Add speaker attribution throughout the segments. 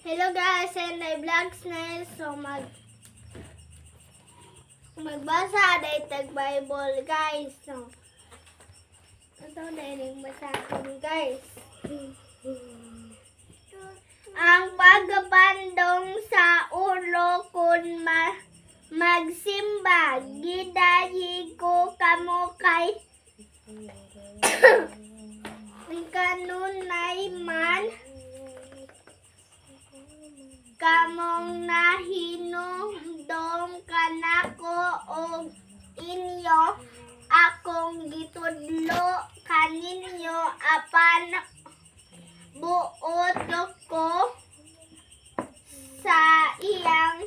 Speaker 1: Hello guys, and I vlogs na, so magbasa day tag Bible, guys. So ito na yung basahon, guys. Ang pagpandong sa ulo kung magsimba, gidayi ko kamo kay kanunay man kamong nahinumdom kanako og inyo akong gitudlo kaninyo, apan buot ko sa iyang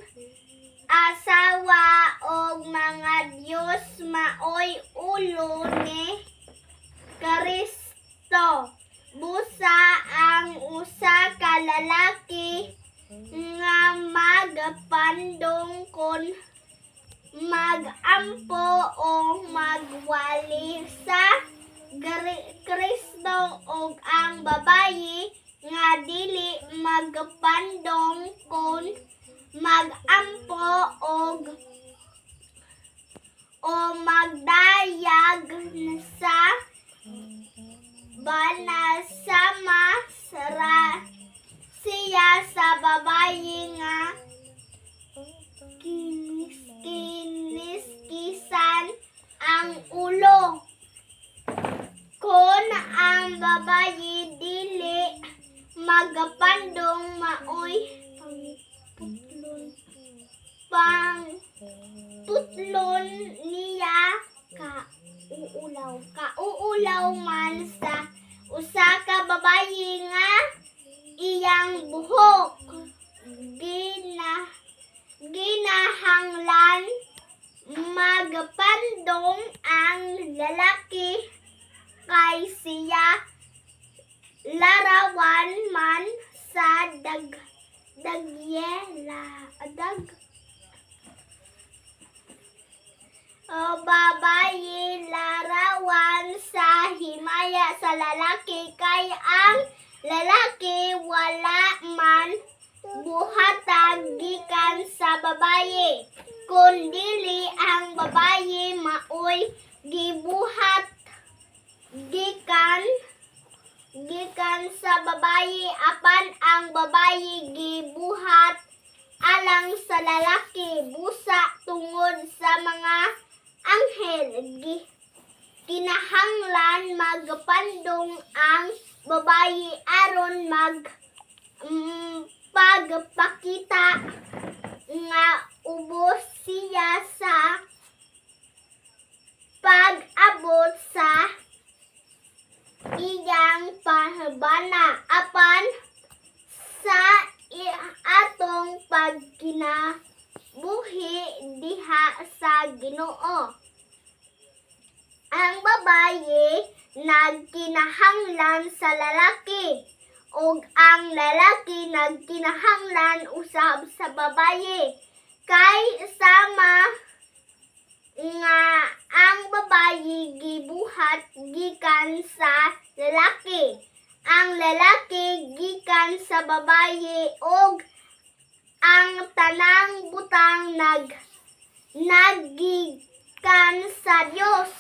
Speaker 1: asawa og mga Dios maoy ulo ni Kristo. Busa ang usa ka lalaki nga magpandong kon magampo o magwali sa Kristo ug ang babayi nga dili magpandong kon magampo og o magdayag sa bana, sama ra siya sa babayi nga kiniskisan ang ulo. Kung ang babayi dili magapandong, maoy pang putlon niya, kauulaw man sa usa ka babayi nga iyang buhok. Ginahanglan magpandong ang lalaki kay siya larawan man sa dagyela dag o babayi larawan sa himaya sa lalaki, kay ang lalaki wala man buhatag gikan sa babayi, kun dili ang babayi maoy gibuhat gikan gikan sa babayi, apan ang babayi gibuhat alang sa lalaki. Busa tungod sa mga anghel, kinahanglan magpandong ang babayi aron mag pagpakita nga ubos siya sa pag-abot sa iyang pahbana. Apan sa atong pagkinabuhi diha sa Ginoo, ang babayi nagkinahanglan sa lalaki ug ang lalaki nagkinahanglan usab sa babayi, kay sama nga ang babayi gibuhat gikan sa lalaki, ang lalaki gikan sa babayi, ug ang tanang butang naggikan sa Dios.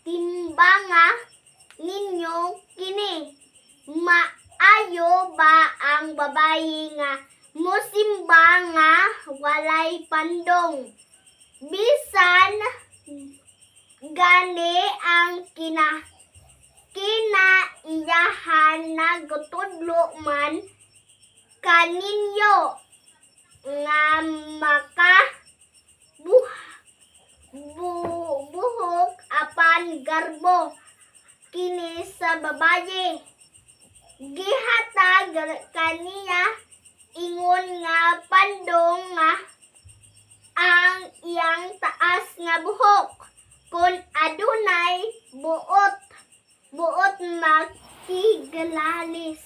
Speaker 1: Timbanga ninyo kini: maayo ba ang babayi nga mosimba nga walay pandong? Bisan gani ang kinaiyahan nagtudlo man kaninyo nga maka buhok, apan garbo kini sa babayi. Gihatag kaniya ingon nga pandong nga ang iyang taas nga buhok kon adunay buot makiglalis.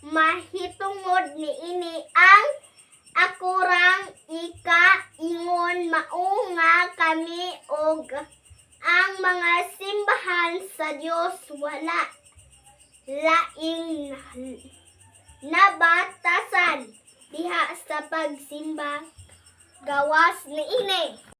Speaker 1: Mahitungod niini ang akorang ika-ingon mao nga kami og ang mga simbahan sa Dios wala laing Nabatasan diha sa pagsimba gawas niini.